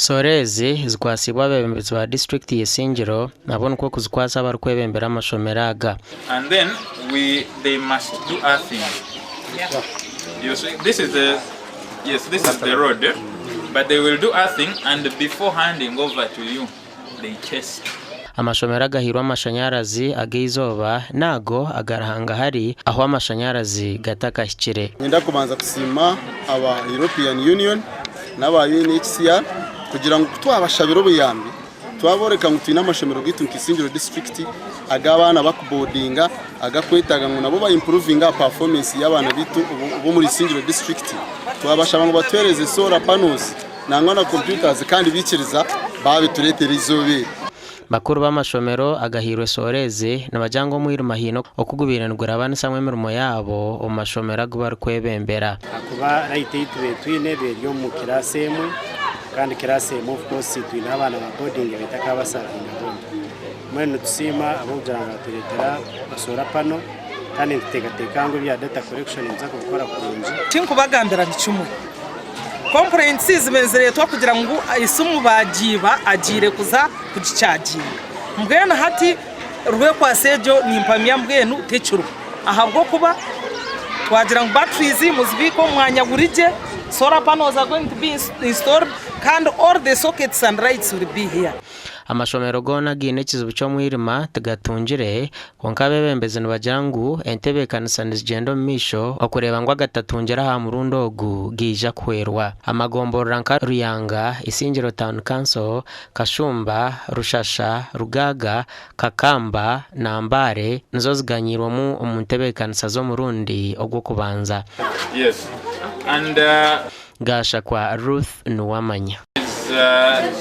Soora ezi zikwatsibwe abeebembezi ba disiturikiti y'Isingiro nabo nikwo kuzikwatsa abarikwebembera amashomero aga. And then we they must do earthing you see this is the yes this is the road eh? But they will do earthing and before handing over to you they test. Amashomero agahairwe amashanyarazi ag'eizooba n'ago agari hangahari ahu amashanyarazi gatakahikire. Niinyenda kubanza kusiima aba European Union n'aba UNHCR kugira ngu ku twabashabira obuyambi twaboreka ngu twine amashomero gaitu nka Isingiro disiturikiti ag'abaana bakubodinga agakwetaaga ngu nabo ba impuruvinge aha pafomensi y'abaana baitu b'omuri Isingiro disiturikiti. Twabashaba ngu batuheereze solar panels nangwa na computers kandi baikiriza baabitureetera eizooba eri. Bakuru b'amashomero agahairwe soora ezi nibagira ngu omwirima haine oku gubaire nigurabanisamu emirimo yaabo omu mashomero agu barikwebembera. Ahakuba rayiti ei tubaire twine eba eri omu kiraasi emwe kandi kiraasi emwe of course twineho abaana ba boarding betakaabasavinga boona. Mbwenu nitusiima ahabw'okugira ngu baatureetera solar panel kandi nituteekateeka ngu ebya data collection nituza kubikora kurungi. Tinkubagambira ni kimwe. Complaints zibe nizireetwa kugira ngu esimu baagiiba agiire kuza kugicaaginga. Mbwenu hati rwekwatso egyo nimpamya mbwenu tekiriho ahabw'okuba twagira ngu batteries muzibiike omu mwanya guri gye, solar panels are going to be installed kandi all the sockets and lights will be here. Amashomero goona againe ekizibu ky'omwirima tigatungire, kwonka abeebembezi nibagira ngu entebeekanisa nizigyenda omu maisho okureeba ngu agatatungire aha murundi ogu gaija kuhwerwa. Amagomborora nka Ruyanga, Isingiro Town Council, Kashumba, Rushasha, Rugaaga, Kakamba na Mbale nizo ziganyiirwemu omu ntebeekanisa z'omurundi ogw'okubanza. Yes and. Gashakwa Ruth Nuwamanya. Is.